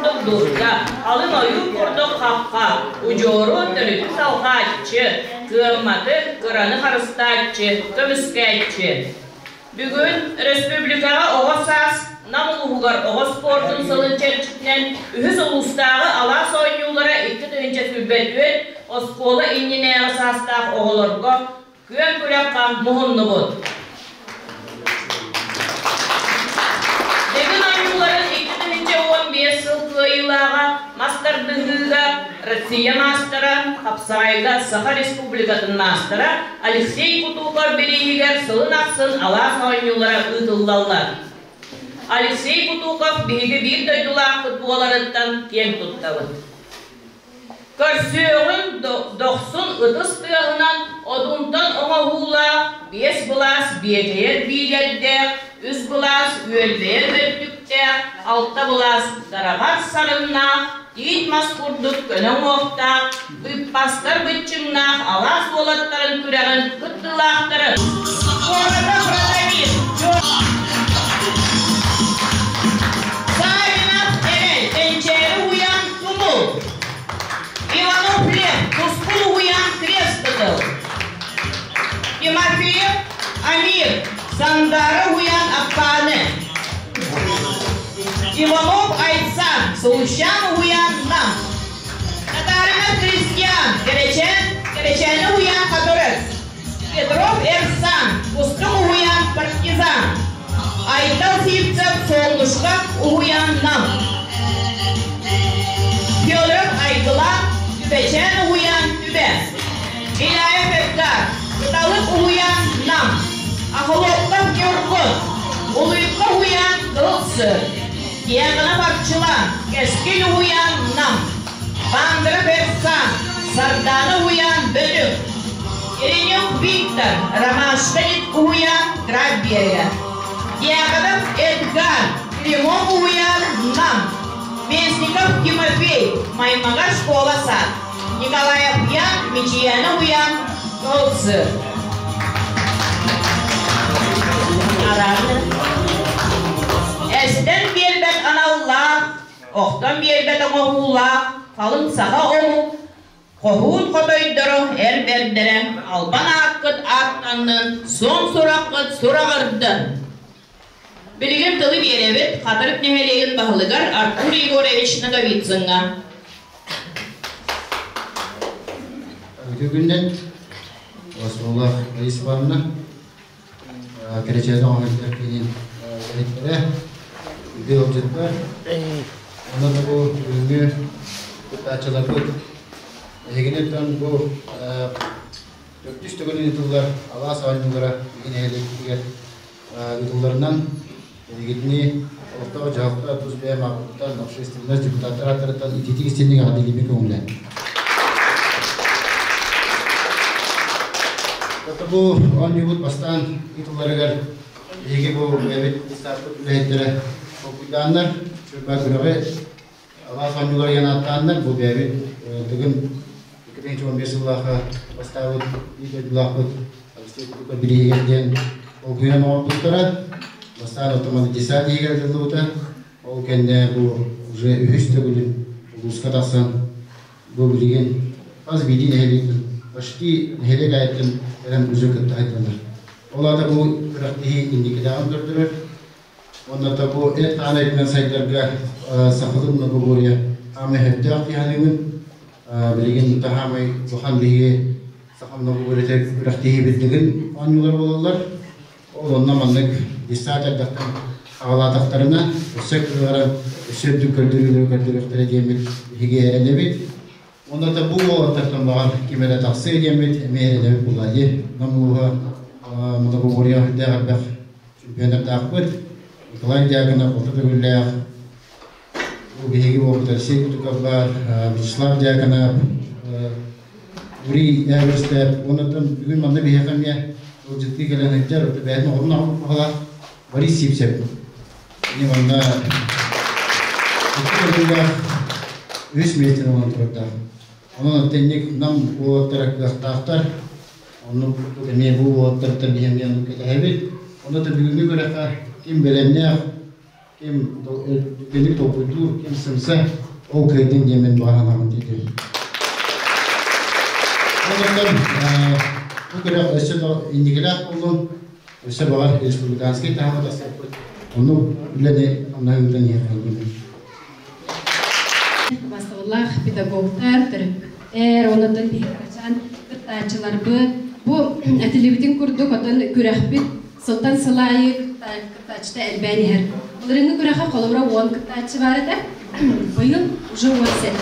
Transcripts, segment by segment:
курдук дурда, халыҥ ойуур курдук хахха, удьуору төрүтү салҕааччы, кыамматы, кыраны харыстааччы, көмүскээччи. Бүгүн республикаҕа оҕо саас Нам улууһугар оҕо спордун сылын чэрчитинэн үһүс улуустааҕы алаас оонньуулара 2024 оскуола иннинээҕи саастаах оҕолорго күөн күрэххэ муһуннубут. Дэгин оонньууларын 2015 сыл кыайыылааҕа мас тардыһыыга Россия маастара, хапсаҕайга Саха Республикатын маастара Алексей Кутуков бирииһигэр сылын ахсын алаас оонньуулара ыытыллаллар. Алексей Кутуков биһиги биир дойдулаахпыт буоларыттан киэн туттабыт. Көрсүөҕүн дохсун ытыс тыаһынан одунтан оҥоһуулаах биэс былаас биэтэйэр биилэрдээх, үс былаас үөлбэйэр өттүктээх, алта былаас дараҕар сарыннаах, тиит мас курдук көнө уҥуохтаах, быыппастар быччыҥнаах алаас уолаттарын күрэҕин кыттыылаахтарын Куората Протамин, Савинов Эрэл, Кэнчээри уйан Тумул, Иванов Лев, Тускул уйан Крест Кытыл, Тимофеев Амир, Сандара уйан Аппааны, Иванов Айсан, Сулущан уйан Нам, Татаринов Кристиан, Кэрэчээн, Кэрэчээни уйан Хатырык, Петров Эрсан, Кустук уһуйаан Партизан, Айтал Сивцев Солнышко уһуйаан Нам, Федоров Айгылаан Түбэчээн уһуйаан Түбэ, Беляев Эдгар, Кыталык уһуйаан Нам, Охлопков Ньургун, Улуйка уһуйаан Кыл Сыр, Дианов Арчылан, Кэскил уһуйаан Нам, Пандров Эрсан, Сардаана уһуйаан Бөтүҥ, Иринюк Виктор, Ромашка уһуйаан Град Биэрэ, Дьяконов Эдгар, Климов уһуйаан Нам, Местников Тимофей, Маймаҕа школа-сад, Николаев Ян, Мичийээнэ уһуйаан Кыл-Сыр. Эстэн биэрбэт аналлаах, охтон биэрбэт оҥоһуулаах халыҥ саха омук хоһуун хотойдоро эр бэрдэрэ албан ааккыт ааттаннын, суон сураххыт сураҕырдын! Билигин тылы биэрэбит Хатырык нэһилиэгин баһылыгар Артур Егорович Ноговицыҥҥа. Үтүө күннэн Василова Раиса Ивановна Кэрэчээнэ оҕонньор киинин үлэһиттэрэ, үтүө ыалдьыттар. Онон да бу бүгүҥҥү кыттааччыларбыт эһигини бу төрдүс төгүл ыытыллар алаас оонньуулара биһиги нэһилиэкпитигэр ыытылларынан эһигини олохтоох дьаһалта тус бэйэм ааппыттан общественность депутаттар ааттарыттан итиитик истинник эҕэрдэлиибин көҥүлээн. Ото бу оонньуубут бастаан ыытылларыгар биһиги бу бэйэбит ыстааппыт үлэһиттэрэ толкуйдааннар, Чурба күрэҕи алаас оонньуулар диэн ааттааннар, бу бэйэбит Тыгын 2015 сыллаахха бастаабыт биир дойдулаахпыт Алексей Кутуков бирииһигэр диэн толкуйунан оҥорбуттара. Бастаан оттоманы десант иһигэр ыытыллыбыта. Ол кэннэ бу уже үһүс төгүлүн улууска тахсан бу билигин хас биирдии нэһилиэктэн почти нэһилиэк аайыттан кэлэн уже кытта сылдьаллар. Ол аата бу күрэхтэһии инникитээҕин көрдөрөр. Уонна да бу эт-хаан өттүнэн сайдарга сахалыы многоборье хаамай сөптөөх дии саныыбын. Билигин таһаамай улахан биһиги саха многоборьета күрэхтэһии билигин оонньуулар буолаллар. Ол онно маннык десант элбэхтэн аҕалаатахтарына, өссө кыаҕыран, өссө үрдүк көрдөрүүлэри көрдөрүөхтэрэ диэммит биһиги эрэнэбит. Онно да бу уолаттартан баҕар ким эрэ тахсыа диэммит эмиэ эрэнэбит булаайы. Нам улууһа многоборье үрдээх элбэх чемпионаттаахпыт. Николай Дьяконов алта төгүллээх, бу биһиги уолбут Алексей Кутуков баар, Вячеслав Дьяконов, Юрий Эверстеп, уонна бүгүн манна биһиэхэ эмиэ ыалдьыттыы кэлэн сылдьар, бэйэтин оҕотун аҕалаах Борис Сивцев. Кини манна икки төгүллээх үс миэстэни ылан турардаах. Онон итинник Нам уолаттара кыахтаахтар. Оннук курдук эмиэ бу уолаттартан биһи эмиэ оннук кэтэһэбит. Онно да бүгүҥҥү күрэххэ ким бэлэмнээх, Ким түргэнник толкуйдуур, ким сымса, ол кыайдын диэммин баҕа санаабын тиэрдэбин. Онон бу күрэх өссө да инникилээх буоллун, өссө баҕар республиканскай таһымы тахсыахпыт. Оннук үлэни хамнаһы ыытан иһиэххэ диэммин. Бастабыллаах педагогтар, төрөппүттэр, онон биһиги кырачаан кыттааччыларбыт. Бу этилибитин курдук, отон күрэхпит сылтан сыл аайы кыттааччыта элбээн иһэр. Былырыҥҥы күрэххэ холобура 10 кыттааччы баар этэ. Быйыл уже 17.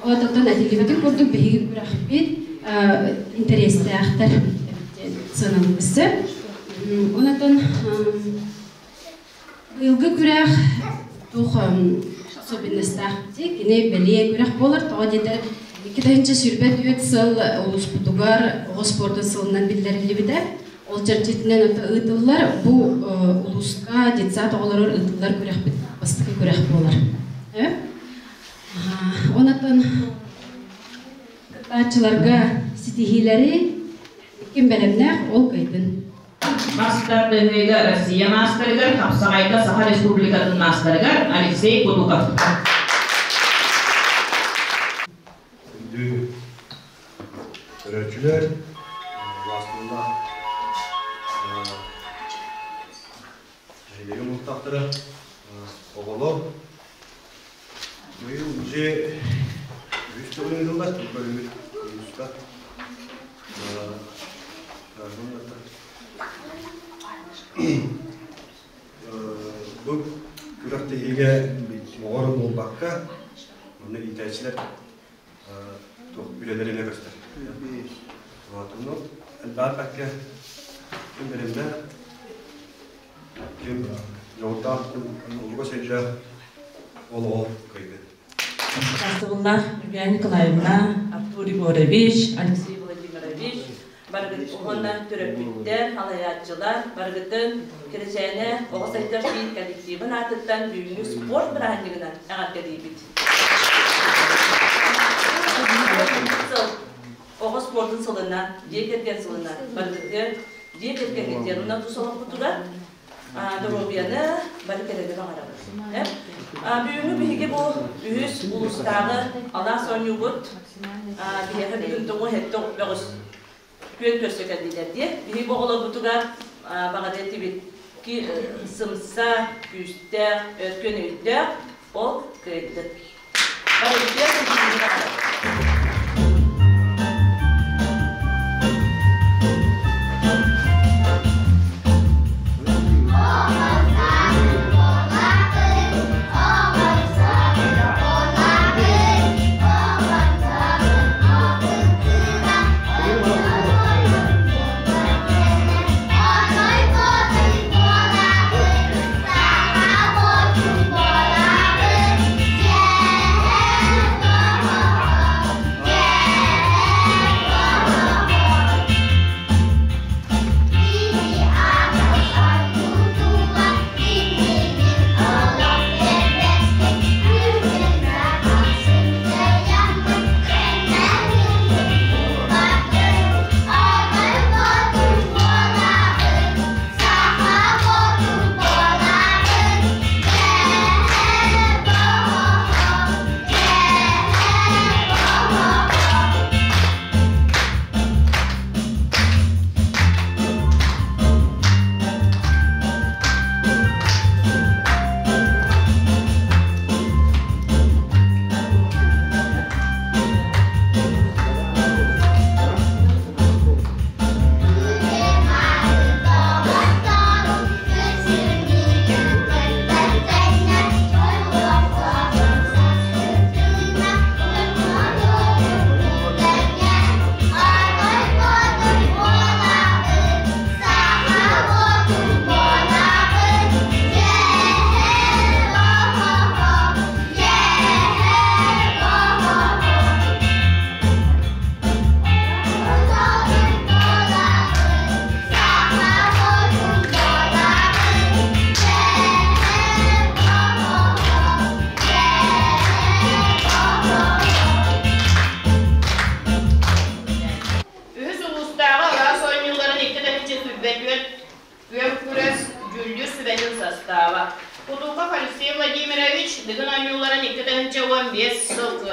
Отон этилибитин курдук биһиги күрэхпит интэриэстээхтэр сыаналыыбысы. Онотон быйылгы күрэх туох особенностаах кини бэлиэ күрэх буолар. Тоҕо диэтэр 2024 сыл улууспутугар оҕо спордун сылынан биллэриллибитэ. Ол чэрчитинэн ыытыллар бу улууска детсад оҕолорор ыытыллар күрэхпит бастакы күрэх буолар. Онотон кыттааччыларга ситиһиилэри ким бэлэмнээх ол кыайдын. Мастардыһыыга Россия маастарыгар, Хапсаҕайга Саха Республикатын маастарыгар Алексей Кутуков. Күндү көрөөччүлэр, властыллаах нэһилиэгин мустахтара, оҕолор, быйыл уже үс төгүл ыытыллар, көрүҥүт улууска. Бу күрэхтэһиигэ оҕор буолбакка, манна иитээччилэр туох үлэлэринэ көстөр. Онно элбээх ким бэлэмнээх, ким дьоҕурдаах, олуга сылдьар олоҕо кыайбыт. Састыбыллаах Юлия Николаевна, Артур Егорович, Алексей Владимирович, барыгыт уонна төрөппүттэр, халайааччылар, барыгытын Кэрэчээнэ оҕо сайдар киин коллективын аатыттан бүгүҥҥү спорт бырааһынньыгынан эҕэрдэлиибит. Сыл оҕо спордун сылынан, дьиэ кэргэн сылынан барыгытыгар дьиэ кэргэҥҥитигэр уонна тус олохпутугар доруобуйаны бары кэлэни баҕарабыт. Бүгүҥҥү биһиги бу үһүс улуустааҕы алаас оонньуубут биһиэхэ бүгүн тоҥу хэттэ бөҕүс күөн көрсө кэллилэр диye. Биһиги оҕолорбутугар баҕарыа этибит сымса, күүстээх, өркөн өйдөөх ол кыайдын. Барыбытыгар ситиһиини баҕарабыт.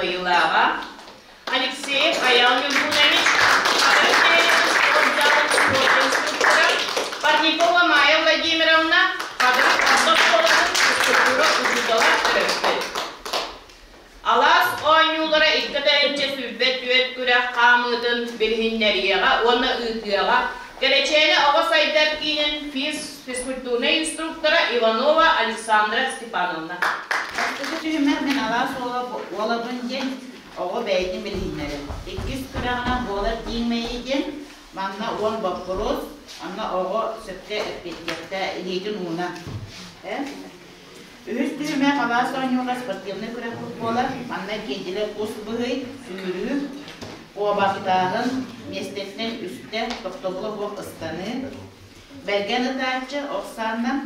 кыайыылааҕа Алексеев Аял Ньургунович, Хатырык нэһилиэгин спорт залын спорт инструктора Парникова Майя Владимировна, Хатырык орто оскуолатын физкультура учуутала төрөппүт. Алаас оонньуулара 2 124 күрэх хаамыытын билиһиннэриэҕэ уонна ыытыаҕа Кэрэчээнэ оҕо сайдар киинин физ физкультурнай инструктора Иванова Александра Степановна. Бастакы түһүмэх мин алаас уола уолабын диэн оҕо бэйэтин билиһиннэрэр. Иккис күрэҕинэн буолар тииҥ мэйии диэн манна 10 боппуруос, онно оҕо сөпкө эппиэттиэхтээх илиитин ууна. Үһүс түһүмэх алаас оонньууга спортивнай күрэх буолар. Манна киирдилэр кус быһый, сүүрүү, куобахтааһын, миэстэтинэн үстэ тохтобула суох ыстаныы, бэргэн ытааччы ох сааннан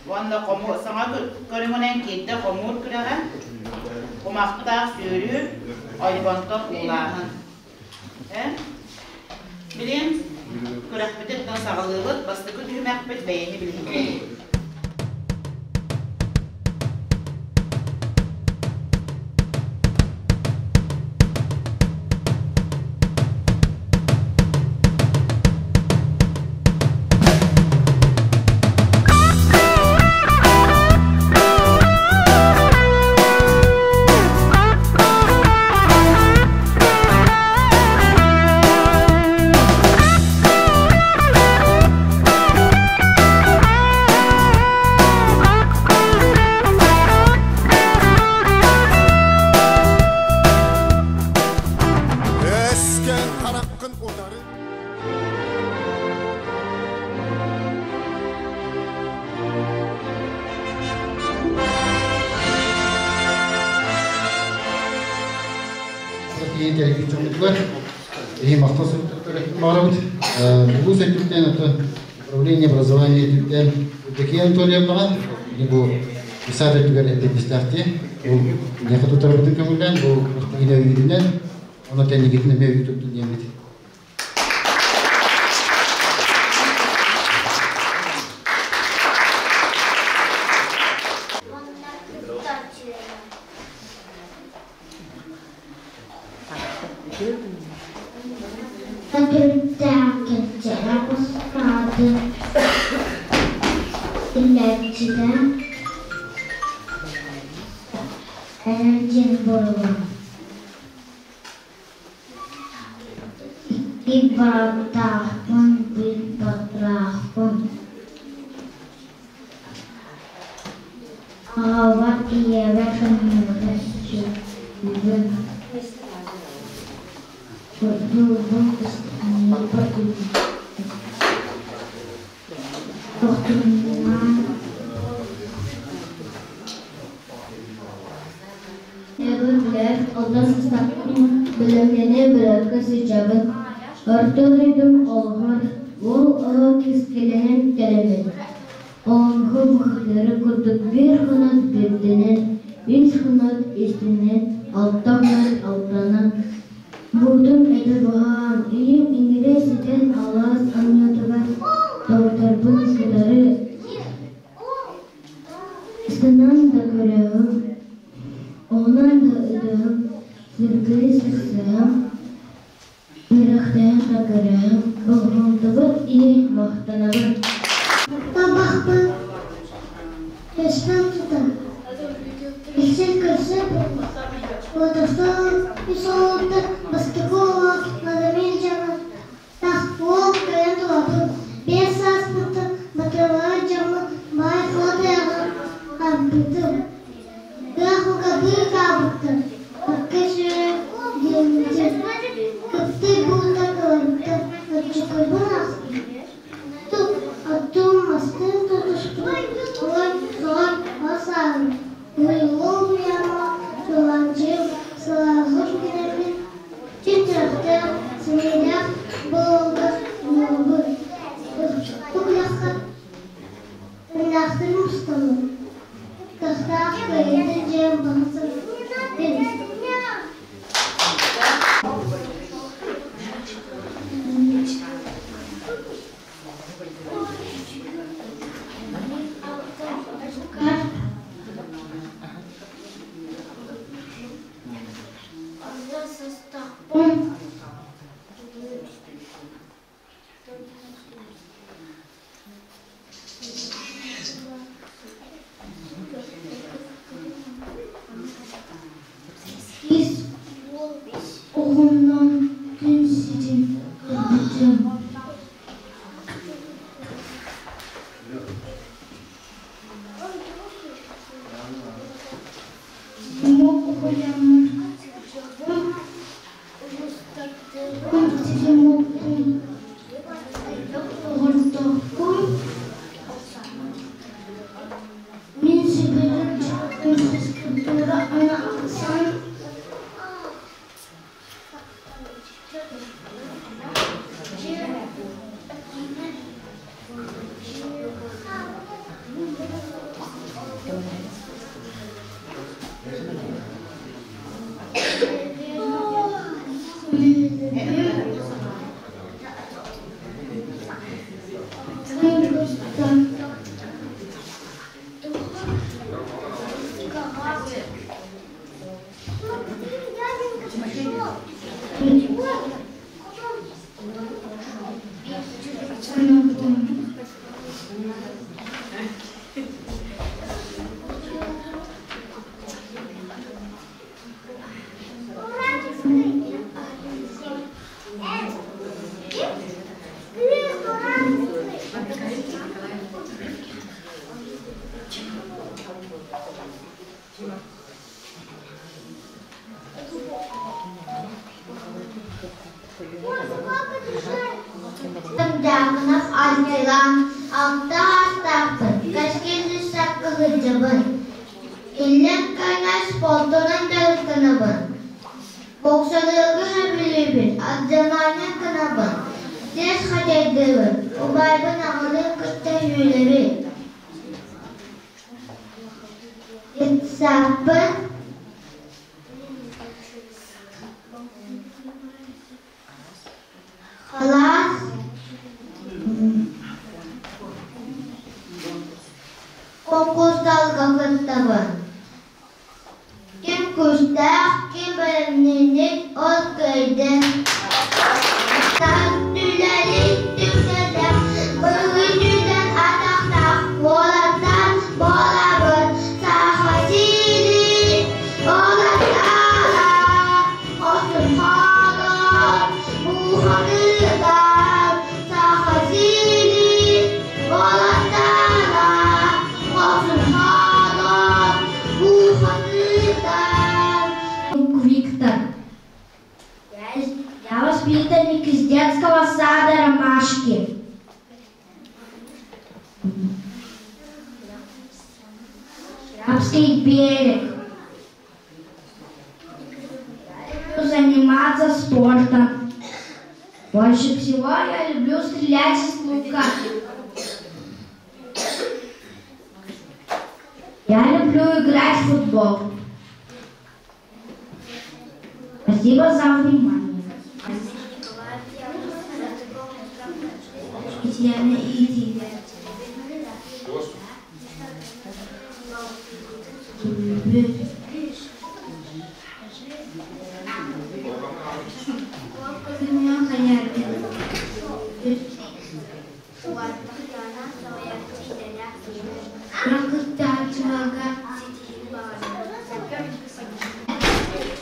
уонна саҥа көрүҥүнэн киирдэ хомуур күрэҕэ, кумахтаах сүүрүү, ойбонтон уулааһын. Билигин күрэхпитин саҕалыыбыт. Бастакы түһүмэхпит бэйэни билиһиннэрии. Өскөн хараххын утары Кэлбит дьоммутугар эһи махтал баарабыт. Улуус өттүттэн оттон управление образования өттүттэн Евдокия Анатольевнаҕа бу писатель өттүгэр эппиэтинэстээхти бу миэхэ тутарбытын көҥүллээн бу өйүүрүнэн онно тэннигитин эмиэ өйүү туттун диэммит. Төрүттээхкэнчэҕэ устаатын Иллээччитэ Эн диэн буолуо Икки бааттаахпын, биир батыраахпын Аҕабар, ийэбэр көмөлөһө сүүрдүм Дурдуурбун ыстаныыга Тохтуҥнаан Билэр, онно сыстахпын, бэлэмнэнэ бөлөххө сылдьабын. Орто дойдум олоҕор уол оҕо кэскилэһэн кэлэбин. Олоҥхо бухатыыра курдук биир хонот биирдэнэн, үс хонот үстэнэн, алта хонот алтанан, буутум этэ буһан, ийэм иҥиирэ ситэн алаас анньыытыгар доҕотторбун кытары ыстанан да көрөҕүм, оҕунан да ытыһым, сыргыйы сырсыһам, үөрэхтээх да көрөҕүм, болҕомтобут иһин махтанабын. Табахпын көспөн тутан, Иксэл көрсөр Водостон үс оҕолуттан бастакы оҕо Владимир дьоно тах уол кыайан тулабын 5 сааспыттан батыралаах дьоммут баай холот айаҕын арбытым. Кыах угабыы хаалбыттар, акка сүрэ диэммитим, кыптый буута кыларбыта, оччокойбун ахтым, оттум мастын тутуспут, ой, соҕор, ос ааһым, уйулуум уйама, чулаанчыым, сылааҕым гинэммин. Уһуннан күн сирин көрбүтүм. Симок уһуйааммын Симокпун оҕордохпун Мин сөбүлүүр дьарыгым физкультура уонна ахсаан Дьаакынап Ангелан алта аастаахпын, кэскил сакка сылдьабын. Иллэҥ кэмҥэ спордунан дьарыктанабын. Боксалыырга сөбүлүүбүн, отжимание гынабын, тиэс хачайдыыбын, убайбын аҕалыын кытта сүүрэбин. Детсадпын Халаас конкурстарга кыттабын. Ким күүстээх, ким бэлэмнэнэр, ол кыайда. Тас түлэри түксэллэх, быһый түлэн атахтаах, уолаттар буолабыт, саха сирин уолаттара, хотун хоолой, мууханыытар, саха сирин уолаттара, хотун хоолой, мууханыытар. Виктор. Я воспитанник из детского сада «Ромашки». Крабский берег. Я люблю заниматься спортом. Больше всего я люблю стрелять из лука. Я люблю играть в футбол. Спасибо за внимание. Татьяна и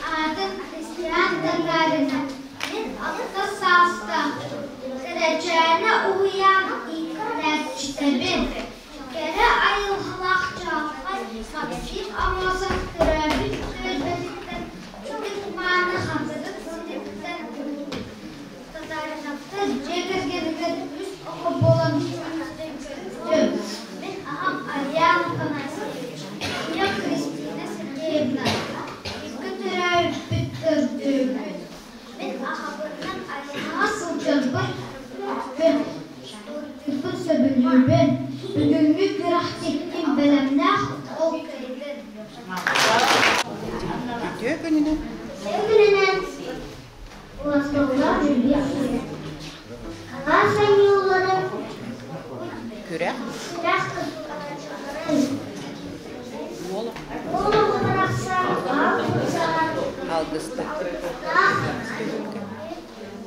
Аатын Христиан Гагарина. Мин алта саастаахпын. Кэрэчээнэ уһуйаан иитээччитэбин. Кэрэ айылҕалаах чаҕылхай Максим Аммосов төрөөбүт түөлбэтиттэн ытык мааны хатырык сириттэн Татариновтар дьиэ кэргэнигэр үс оҕо буолан көрүстүм. Мин аҕам Ариан Афанасьевич, ийэм Христина Сергеевна. Икки төрөөбүппүт төрдүөбүт. Мин аҕабынан айылҕаҕа сылдьарбын, спортпун сөбүлүүбүн. Бүгүҥҥү күрэхтэһиим бэлэмнээх ол кэллин. Үтүө күнүнэн. Үтүө күнүнэн. Уласталлар дьүлүйэх Алаас анньыыларын Күрэх. Күрэх кыттааччыларын Уол оҕо барахсан аал Алгыста.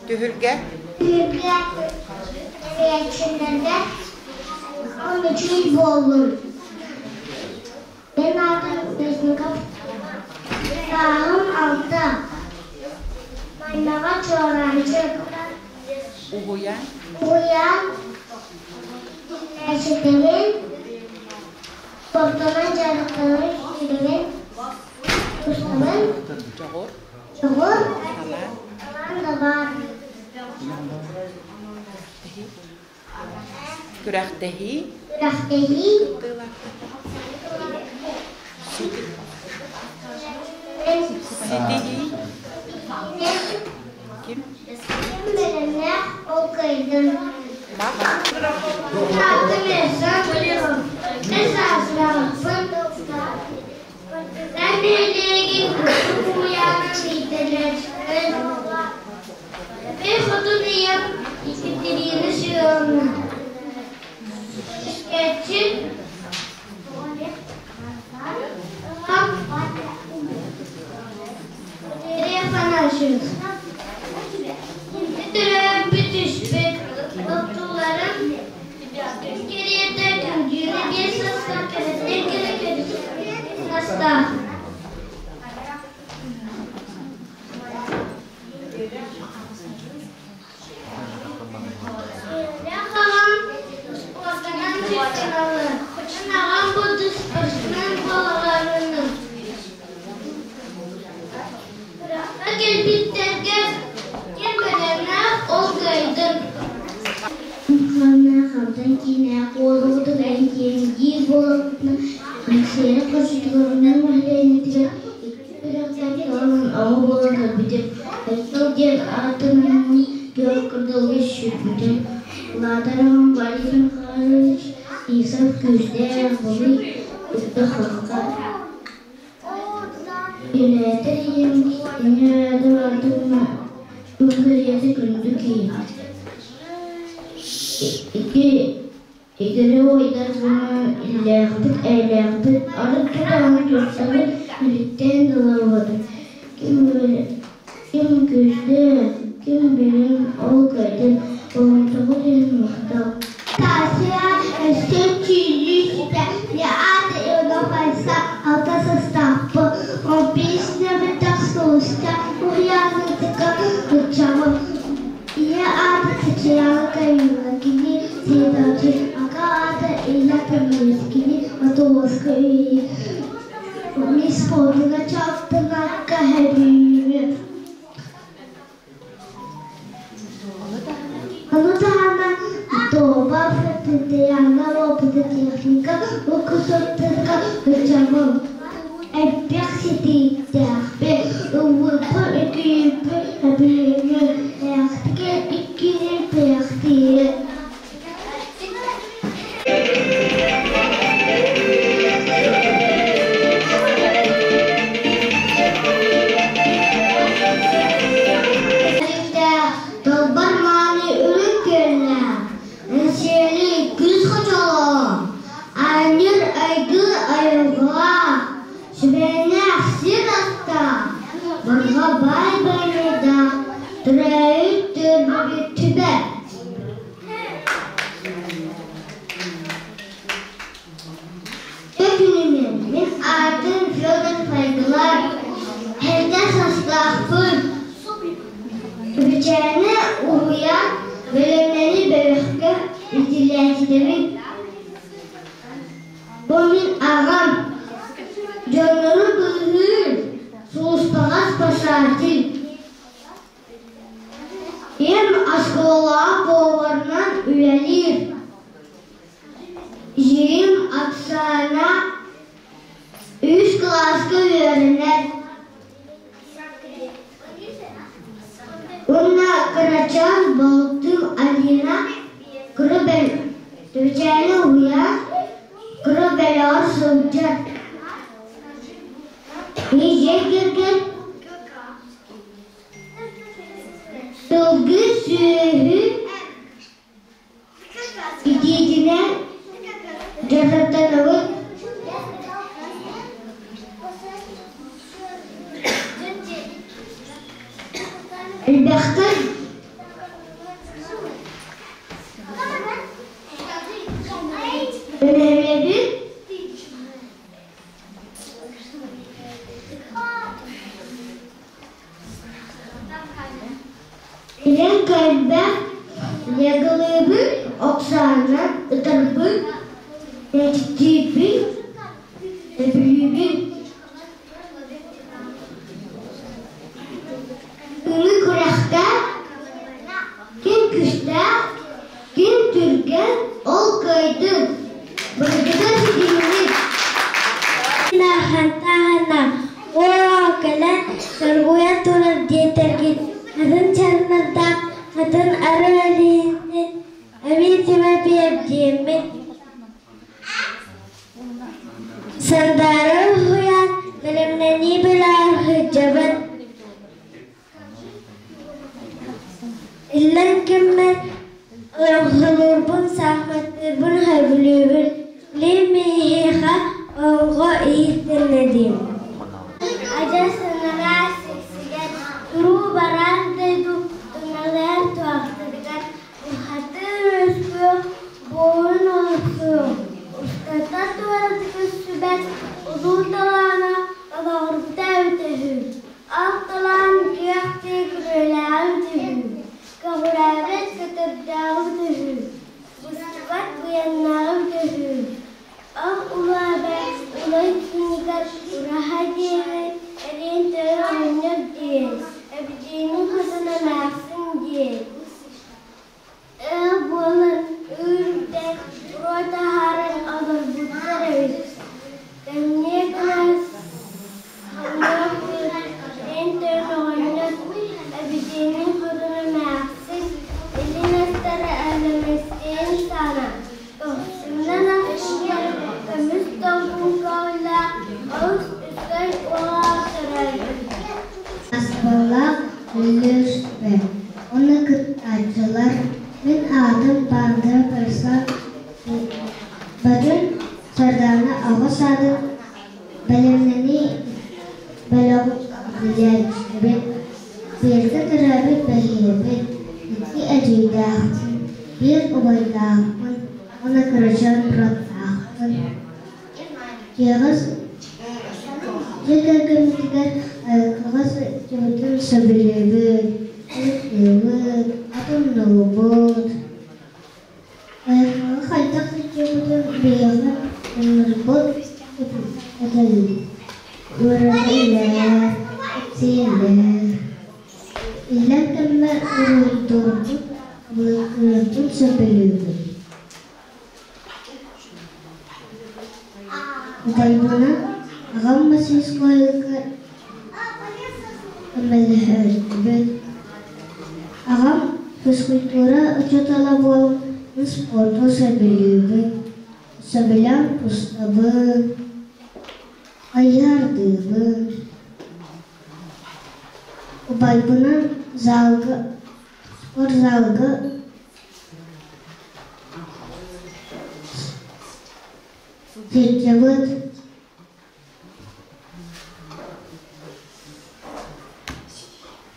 Түһүлгэ. Түһүлгэ тэрийээччилэргэ үчүгэй буоллун. Мин аатым Резников. Сааһым алта. чуораанчык. Уһуйаан. Уһуйаан иитиллээччитэбин, спортунан дьарыктанан сүүрэбин, тустабын. Дьоҕур. Дьоҕур. Талаан. Талаан да баар. Күрэхтэһии. Күрэхтэһии. Ситиһии. Ким? Ким бэлэмнээх ол кыайдын. Партизан нэһилиэгин кустук уһуйаанын иитэлээччилэрин Эбээ хотун ийэм Екатерина Семеновна Көмүскээччи аҕам Валерий Афанасьевич Төрөөбүт түспүт тохтууларын күн кэриэтэ күндүнү биэс састаах кэрэттэн кэрэ састаах Үөрэх аҕам спортынан дьарыктаналлар. Мин аҕам буду спортсмен буоларынан Күрэххэ кэлбиттэргэ ким бэлэмнээх ол кыайдын. Ханна хантан киинээх уолугутун эҥкиэҥдиир буоларбытына Алексея Кожедовнан нэһилиэнньэтигэр икки үрэхтэн кэлэн оҕо буолан көрбүтүм. Айтал диэн ааттанаммын күөх кырдалга сүүрбүтүм. Улаатар аҕам Борис Михайлович Исов күүстээх, балый ырда-хахха. Үлээтэр ийэм кини аата бардыгына күн кэриэтэ күндү киһи. Ити Игири уойдарбынан иллээхпит-эйэлээхпит, арыт тутаҕын туттабыт, үлүттээн ылабыт. Ким күүстээх, ким билин ол кыайдын, болҕомтоҕут иһин махтал. Тася өссө чийлүү Театр Ивано-Файса алта састааппы, ол песня бэтэх соуста уһуйаанытыка кыччабы. Ийэ аата Татьяна Карина, кини следователь, аҕа аата Илья Павлович, кини Матуловскай үйэ. Мисс Полина Чаптынакка хэбүүрү. Ону таһынан Тобов Татьяна робототехника выпускниктарга ыччабын элбэх ситиһиилээхпин, ыллыырбын, үтүүйбүн сөбүлүүбүн, элэхтик иккиһин бэлэхтиирим. Далбар мааны үрүҥ күөннээх, Эҥсиэли күүс хочолоох, Аанньыр айгы айылҕалаах, Сүбээннээх сир астаах, Барҕа баай байанайдаах, Төрөөбүт түөлбэбит түбэ. Күнүнэн мин аатым Федор Пайгылар, эрдэ састаахпын. Үбүчээни уһуйан, бэлэмнэни бөлөхкө иитиллээччитэбин. Бу мин аҕам, дьоннору быыһыыр сулууспаҕа спасатель. Ийэм оскуолаҕа поварынан үлэлиир. Ийэм Оксана үс кылааска үөрэнэр. Уонна кырачаан балтым Алина кыра бэчээни уһуйар, кыра бэлэҕэр сылдьар. Дьиэ кэргэн Сылгы сүөһү итиитинэн дьарыктанабыт. Элбэхтэр Үлэлэбит Илин көрбөх, легалыыбын, Оксана ытарбын, мечтиибин, сөбүлүүбүн. Күҥү күрэххэ ким күүстээх, ким түргэн, ол кыайдын. Барыгытын ситиһиҥҥит. Хантааһына оо кэлэн соргуйан турар диэтэргит атын чарнардаах атын арыалыйыннын эмиэ Тимофеев диэммин Сандаара уһуйаан бэлэмнэнии бөлөҕөр сылдьабын. Иллэҥ кэммэр олоҥхолуурбун, саахыматтыырбын сөбүлүүбүн. Билим миэхэ олоҥхо иһиттэннэдим. Адьас ыҥыраа сиксигэр, туруу бараан дойду туналыйар туохтарыгар Уһатыы үөскүөх, буорун олохсуйуох, устата туоратыгар сүбэт улуу талаана олоҕурбута эбитэ үһү. Ол талаан күөх тыы күрүөлээҕин түһүү, көҕүрээбит көтөрдөөҕүн түһүү, быстыбат быйаҥнааҕын түһүү. Ол улуу эбэ улай күнүгэр ураһа диэни эриэн тойон оҕонньор диэн, эбидиэнин хотун эмээхсин диэн Ыал буолан үүрдэн буруо таһааран олорбуттар эбит. Кэмниэ кэнэҕэс ханнык эн тойон оҕонньор эбидиэнин хотун эмээхсин илин астара элэмэстиэн саҕана көхсүнэн ахсыннар көмүс долгункалаах олус үчүгэй уола төрөөбүт. Аспаллаах Өлүөспэ уонна кыттааччылар Мин аатым Бандра Барса Бадын Сардаана оҕо саадын бэлэмнэнии бөлөҕүн иитиллээччитэбин. Бииргэ төрөөбүт бэһиэбит, икки эдьиийдээхпин, биир убайдаахпын уонна кырачаан бырааттаахпын. Дьиэҕэ дьиэ кэргэммитигэр айылҕаҕа сылдьыбытын сөбүлүүбүт, ытыктыыбыт, атыннуубут. Айылҕаҕа хайдах сылдьыбытын биһиэхэ ынырбыт этэллэр. Үөрэтэллэр, кэпсииллэр. Иллэҥ кэммэр уруһуйдуурбут, былыргыбытын сөбүлүүбүт. Убайбынан аҕам мастерскойга көмөлөһөрбүт. Аҕам физкультура учуутала буолан спорду сөбүлүүбүн, сөбүлээн тустабын, хайыһардыыбын. Убайбынан залга спортзалга Сылдьабыт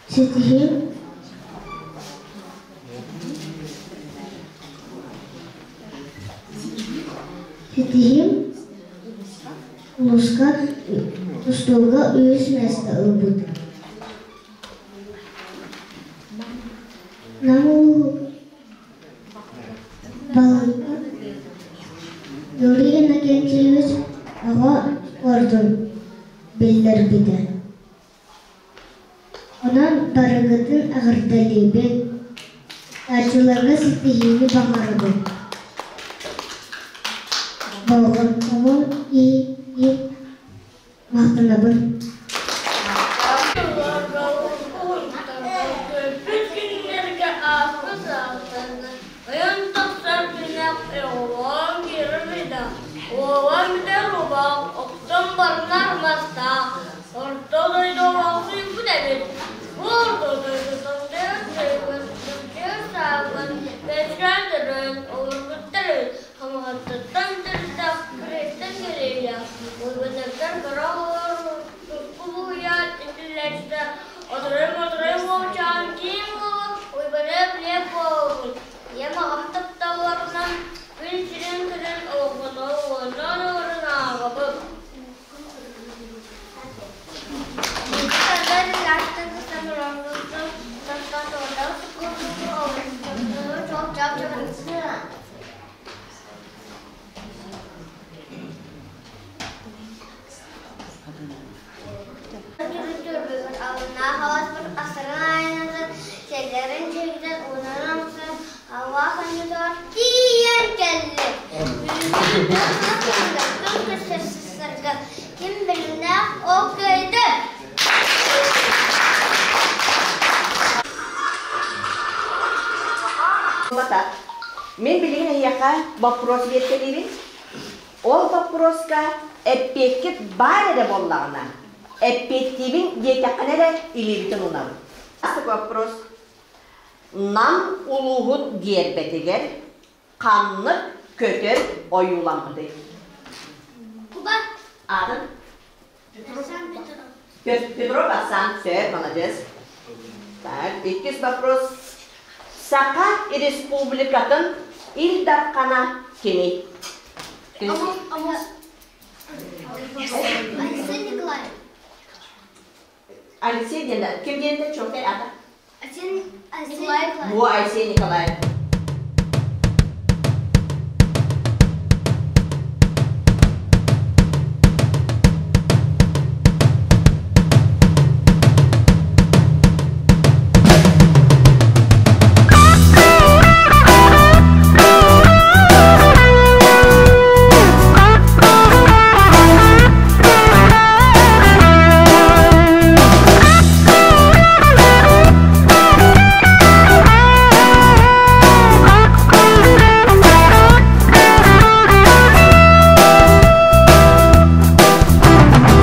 Ситиһиим Ситиһиим улууска тустууга үһүс миэстэ ылбытым. Нам улууһугар Балыыһа Юрий Иннокентьевич оҕо спордун биллэрбитэ. Онон барыгытын эҕэрдэлиибин, кыттааччыларга ситиһиини баҕарабын. Болҕомтоҕун иһин махтанабын. Көппүт күннэргэ ааспыт саастарынан ойон тахсар күннээх оҕолоон киирэр ыйдаах, уолан бүтэр убаах, охтон барынар мастаах, орто дойду олохсуйбут эбит. Бу орто дойду томтойон сыыгын, тымтыйан сааҕын, бэскээн төрөөн олорбуттар эбит. Хамаҕаттаттан төрүттээх Кырыттан кэлиилээх, Уйбаннартан кыра оҕолор туску буһуйаат итиллээччитэ оторой-моторой уолчаан киин буолан Уйбаныап Лев буолбут. Ийэм аҕам тапталларынан күн сирин көрөн олоххоно уонна олорон ааҕабын. Алаас астарын айаннатан, сэллэрин сиргитэн, уунарын омсон, аллаах оонньуутугар тиийэн кэллим. Бүгүҥҥү көрсөр сарга ким бэлэмнээх ол кыайды. Мин билигин эһиэхэ боппуруос биэртэлиибин. Ол боппуруоска эппиэккит баар эрэ буоллаҕына, эппиэттиибин диэтэххинэ эрэ илиибитин уунабыт. Астык вопрос. Нам улууһун гиэрбэтигэр ханнык көтөр ойууламмытый? Куба. Аатын? Петров Асан, сөп, молодец. Так, иккис вопрос. Саха Республикатын Ил Дархана кимий? Алексей Николаев. Алексей диэн ким диэн чокай ата? Алексей Николаев. Во Алексей Николаев.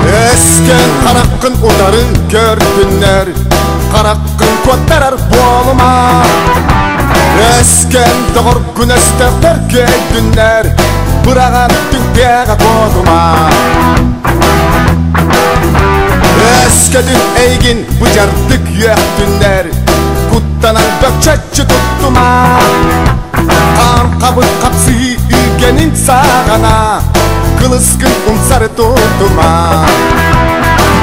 Эскен хараххын утары көрдүннэр, хараххын куоттарар буолума. Эскен доҕоргун өстөөхтөр көйдүннэр, быраҕан түҥтээҕэ куотума. Өскөтүн эйгин быдьардык үөхтүннэр, куттанан бөкчөччү туттума. Хаан хабыр хапсыһыы үүгэнин саҕана, кылыскын умсары тутума.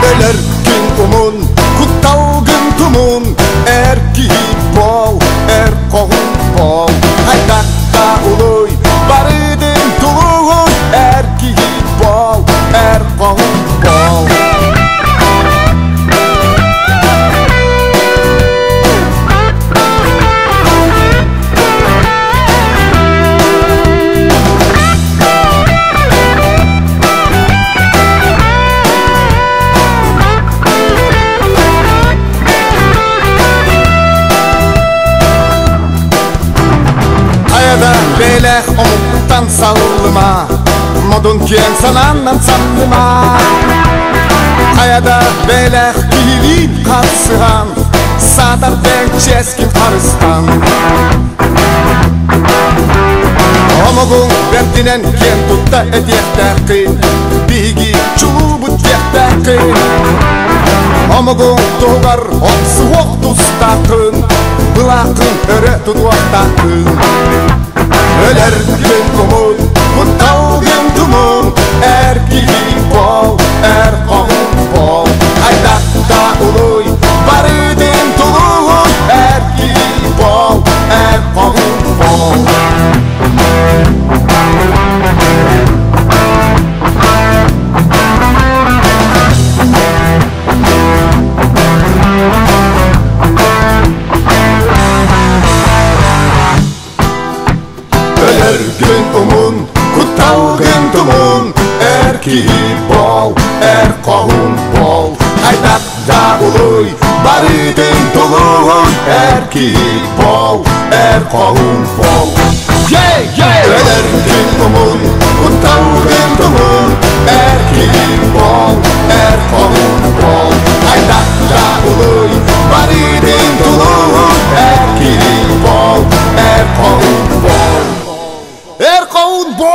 Өлөр күн умун, кутталгын тумун, эр киһи бол, эр хоһун бол. Хайдахта улуй, барыдын тулуй, эр киһи бол, эр хоһун бол. Хайада бэлэх омуктан саллыма, модун киэҥ санааннан самныма. Хайада бэлэх киһилиин харсыһан, саатар бэйэҥ чиэскин харыстан. Омугуҥ бэрдинэн киэн тутта этиэхтээххин, биһиги чулуубут диэхтээххин. Омугуҥ туһугар охсуһуох тустааххын, былааххын өрө тутуохтааххын. Өлөр күн кумун, кутталгын тумун, эр киһи бол, эр хоһун бол. Хайдахта улуй, барыдын тулуй, эр киһи бол, эр хоһун бол. Өлөргүн умун, кутталгын тумун, эр киһи бол, эр хоһун бол. Хайдах да улуй, барытын тулуй, эр киһи бол, эр хоһун бол. Yeah, yeah! Өлөргүн умун, кутталгын тумун, эр киһи бол, эр хоһун бол. Хайдах да улуй, барытын тулуй, эр киһи бол, эр хоһун бол. Эр хоһун бол!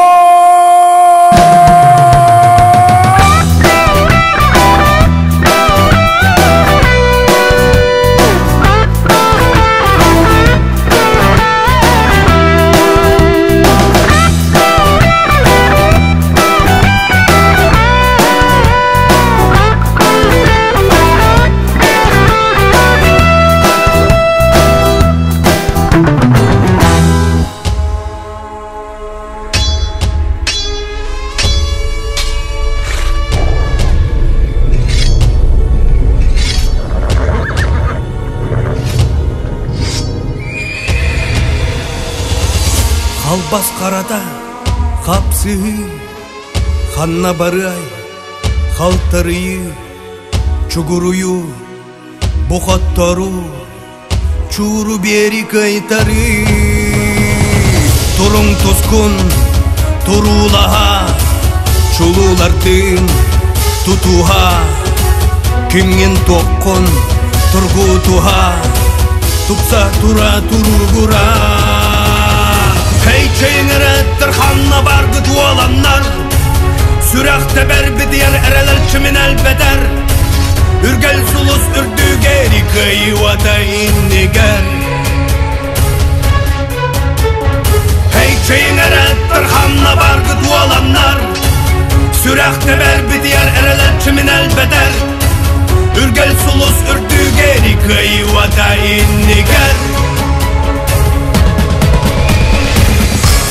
Бас харата хапсыһыы, ханна барыай, халтарыйыы, чугуруйуу, бу хотторуу, чууру биэри кыайтарыы. Туруҥ тускун, туруулаһа, чулуулардыын тутуһа, кимҥин туоххун тургутуһа, тупса тура туругура. Хей чэйиҥэрэттэр ханна баргыт уоланнар, сүрэх тэбэр битийэр эрэлэр чимин элбэтэр, үргэл сулус үрдүгэр кыайыыта иннигэр. Хей чэйиҥэрэттэр ханна баргыт уоланнар, сүрэх тэбэр битийэр эрэлэр чимин элбэтэр, үргэл сулус үрдүгэр кыайыыта иннигэр.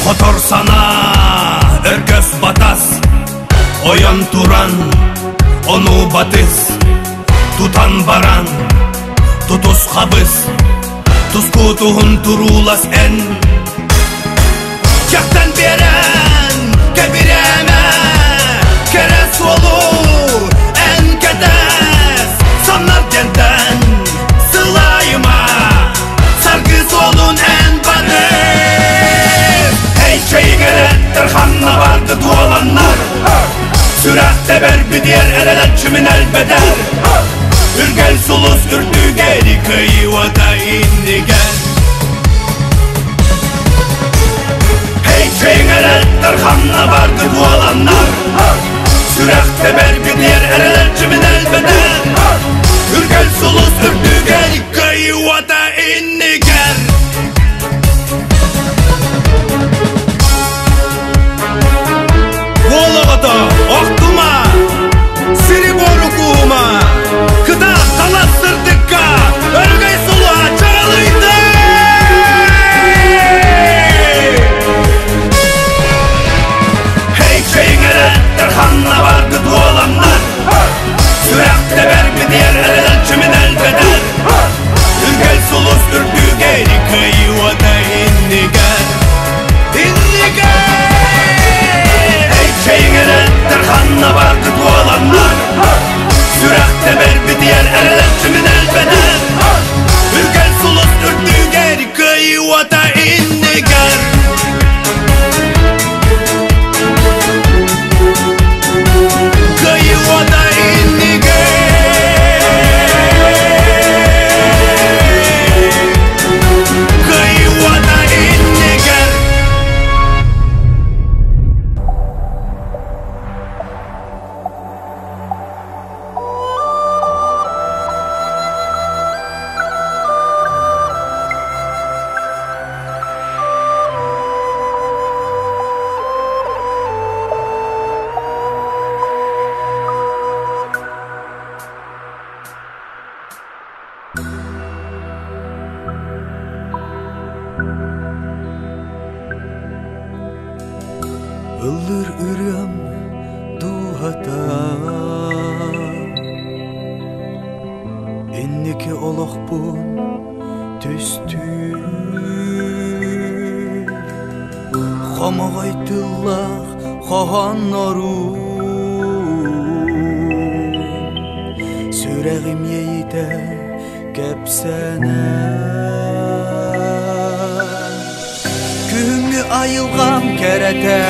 Хотор санаа, өргөс батас, ойон туран, ону батыс, тутан баран, тутус хабыс, тускутуһун туруулас эн. Чахтан берен, кэбирээмэ, кэрэ суолу эн кэтэс, саннар дьэнтэн сылайыма, саргы суолун эн барыс. Эй чэйиҥэрэттэр ханна баргыт уоланнар, сүрэх тэбэр битиэр эрэлэр чимин элбэтэр, үргэл сулус үрдүгэр кыайыыта иннигэр. Эй чэйиҥэрэттэр ханна баргыт уоланнар, сүрэх тэбэр битиэр эрэлэр чимин элбэтэр, үргэл сулус үрдүгэр кыайыыта иннигэр. Уолоҕото охтума, сири буору куума, кыта халас сырдыкка, өргөй сулуһа чаҕылыйды! Хей чэйиҥэрэттэр ханна баргыт уоланнар, сүрэх тэбэр битиэр эрэлэр чимин элбэтэр, үргэл сулус үрдүгэр кыайыыта иннигэр. Иннигэр! Эй чэйиҥэрэттэр ханна баргыт уоланнар, сүрэх тэбэр битиэр эрэлэр чимин элбэтэр, үргэл сулус үрдүгэр кыайыыта иннигэр. Кыайыыта иннигэр. Кыайыыта иннигэр. Ыллыр ырыам дууһата Инники олохпун түстүүр Хомоҕой тыллаах хоһооннорум Сүрэҕим иэйитэ кэпсэнэ Күһүҥҥү айылҕам кэрэтэ,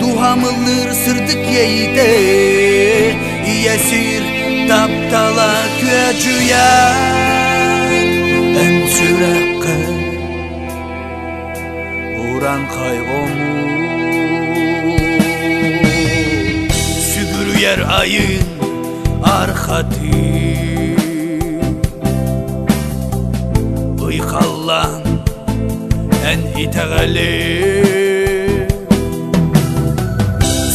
дууһам ыллыыр сырдык иэйиитэ, ийэ сир таптала күөдьүйэр эн сүрэххэ уран-хай омук. Сүгүрүйэр айын архатыы Ыйхаллаан эн итэҕэли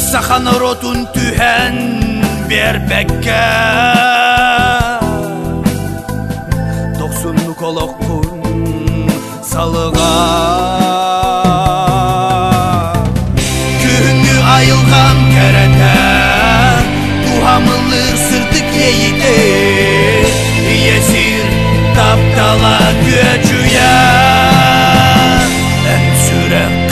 Саха норуотун түһэн биэрбэккэ Дохсуннук олоххун салыга Күһүҥҥү айылҕам кэрэтэ Туһамыллыыр сырдык иэйиитэ Ийэ сир таптала күөдьүйэ Эн сүрэххэ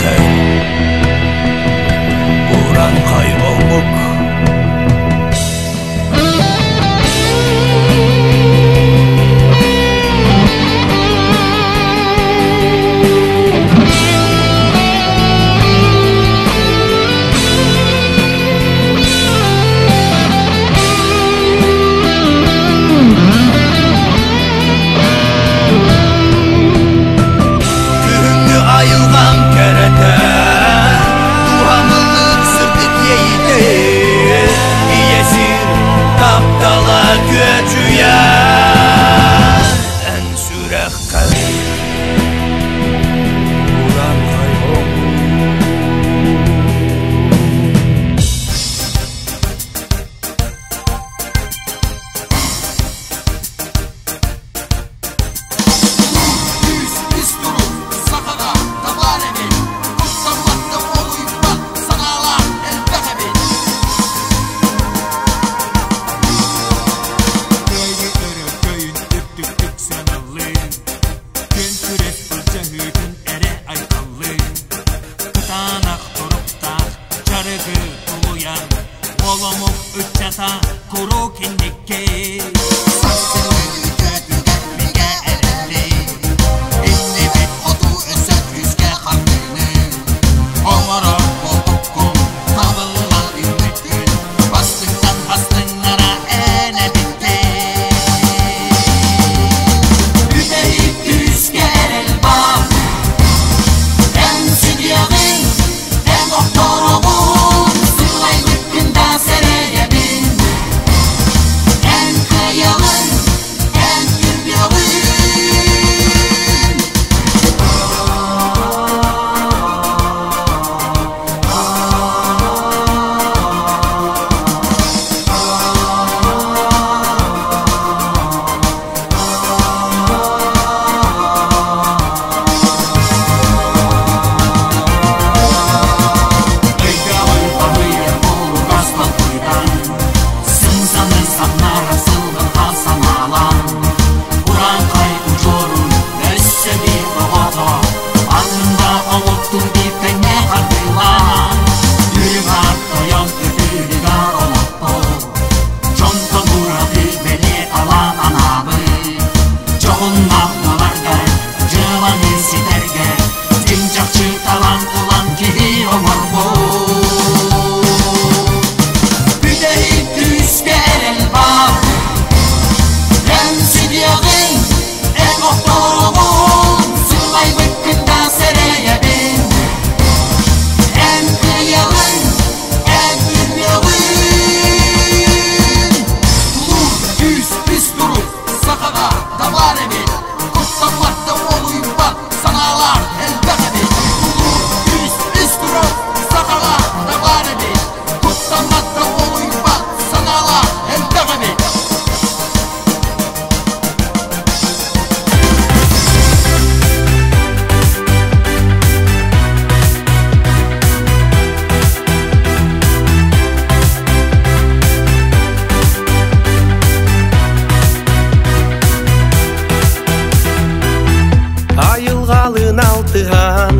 Айылҕалыын алтыһан,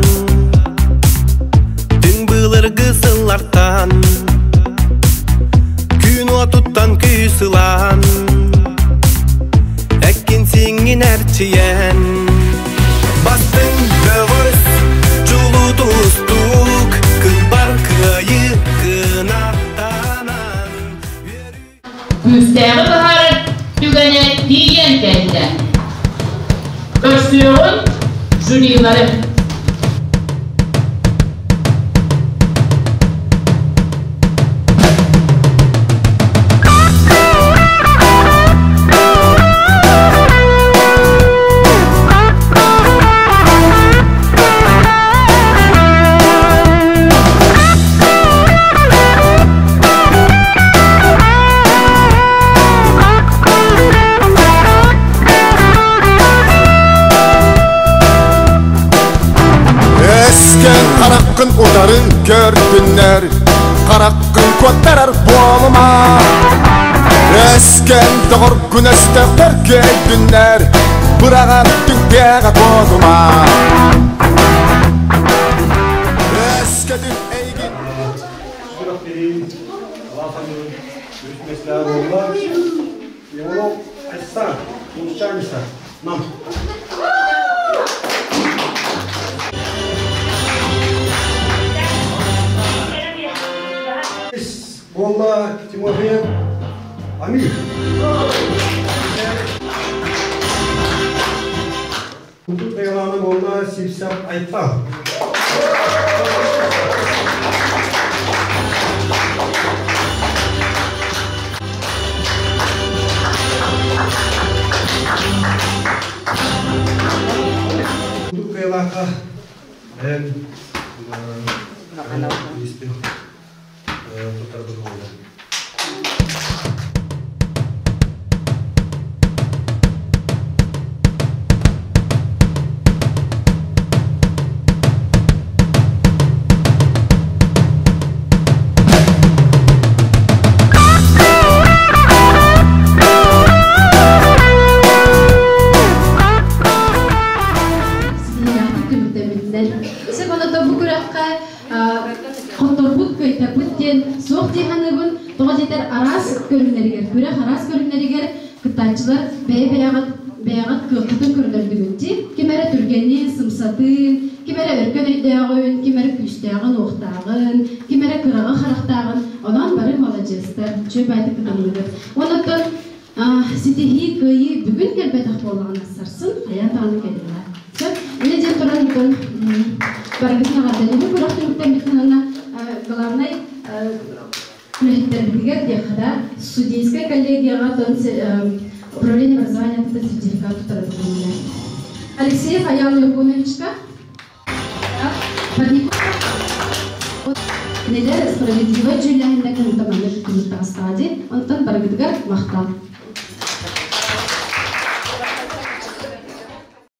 Түҥ былыргы сыллартан Күн уотуттан күүс ылан, Эккин сиҥҥин эрчийэн, Бастыҥ бөҕөс, чулуу тустуук, Кылбар кыайыы кынаттанан. Күүстээҕи быһаарар түгэнэ тиийэн кэллэ. Көрсүөҕүн жюрилары. Эскен хараххын утары көрдүннэр, Хараххын куоттарар буолума. Эскен доҕоргун өстөөхтөр көйдүннэр, Быраҕан түҥтээҕэ куотума. Эскэтин эйгин Сүрэхтэрин Алаасанын үс меслää буолла. Иванов Айсан, Мусчаниса, Нам. Буолла Тимофеев Амир. Кутук Тайылааны буолла Сивсяв Айтал. Кутук Кайылаахха эн истин тутарбыт буолла. Ситиһиилээхтик түмүктэммитинэн. Сөп оното бу күрэххэ хотторбут, кыайтарбыт диэн суох дии саныыбын. Тоҕо диэтэр араас көрүҥнэригэр, күрэх араас көрүҥнэригэр кыттааччылар бэйэ-бэйэҕит бэйэҕит кыаххытын көрдөрдүгүт дии. Ким эрэ түргэнин, сымсатын, ким эрэ өркөн өйдөөҕүн, ким эрэ күүстээҕин-уохтааҕын, ким эрэ кыраҕы харахтааҕын. Онон бары маладьыастар, үчүгэй баайдык кытынныгыт. Онон ситиһии, кыайыы бүгүн кэлбэтэх буоллаҕына, сарсын хайаан даҕаны кэлиэҕэ. Сөп. Инньэ диэн туран, оттон барыгытын эҕэрдэлиибин күрэх түмүктэммитин уонна главнай үлэһиттэрбитигэр диэххэ да, судейскай коллегияҕа оттон управление образования сертификат туттарабыт. Алексеев Аял Якуновичка Кинилэр справедливай дьүүллээһиннэ кынтаманнык түмүк таҕыстаҕа дии. Онтон барыгытыгар махтал.